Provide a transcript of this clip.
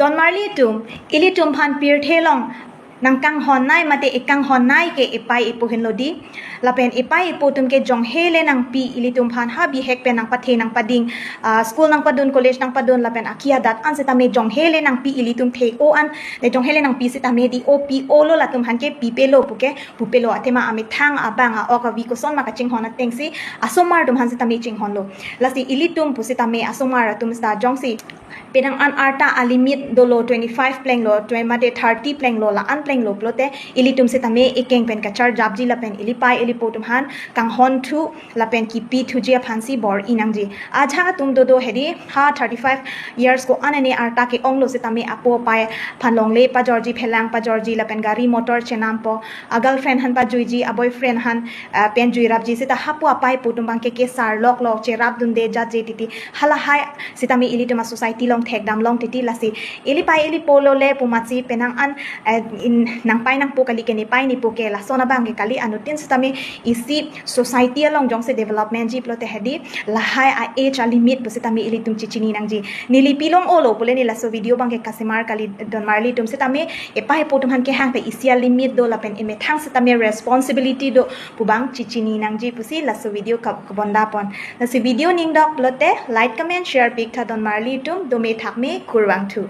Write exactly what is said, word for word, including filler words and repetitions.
Donmarli atum, ilitum aphan pirthe along nangkanghon nei mate ekanghon nei ke epei epo henlo di. Lapen epei epo atum ke jonghe le nangpi ilitum aphan ha bihek pen nangpathe nangpading, ah, school nangpadun, college nangpadun, lapen aki adat an setame jonghe le nangpi ilitum the-o an, le jonghe le nangpi setame di o pi-olo, latum aphan ke pipelo puke pupelo, athema amethang abang a-ok avi koson ma kachinghon atengsi asomar atum aphan setame chinghonlo. Lasi ilitum pusitame asomar atum seta jongsi penang an arta alimit dolo, twenty-five plenglo, twe mate thirty plenglo, la-an plenglo pulote ilitum setame ekeng pen kacharjapji lapen ilipei ilipo atum aphan kanghon thu lapen kipi thuji aphansi bor-i nangji. Ajahak atum dodo hedi, ha thirty-five years ko-an ane arta ke-onglo setame apo apei aphan longle pajorji, phelang pajorji lapen gari motor chenampo, a girlfriend aphan pajuiji, a boyfriend aphan, ah, pen juirapji seta hapu apei apo atum abang ke kesar loklok, cherapdunde jatje titi. Halahai setame ilitum a society along thekdam long titi. Lasi ilipei ilipo lo le pu amatsi penang an, eh, in nangpei nangpo kali ke nepei nepo ke lason abang ke kali, anuttin setame isi society along jongsi development ji pulote hedi lahai a-age alimit pusitame ilitum chichini nangji. Neli pilong-olo pule ne laso video abang ke kasemar kali, Donmarli atum setame epei epo atum aphan kehang te isi alimit do lapen emethang setame responsibility do pu abang chichini nangji pusi laso video ka-, kabonda pon. Lasi video ning dok pulote like, comment, share piktha Donmarli atum, dome thakme, kurvangthu.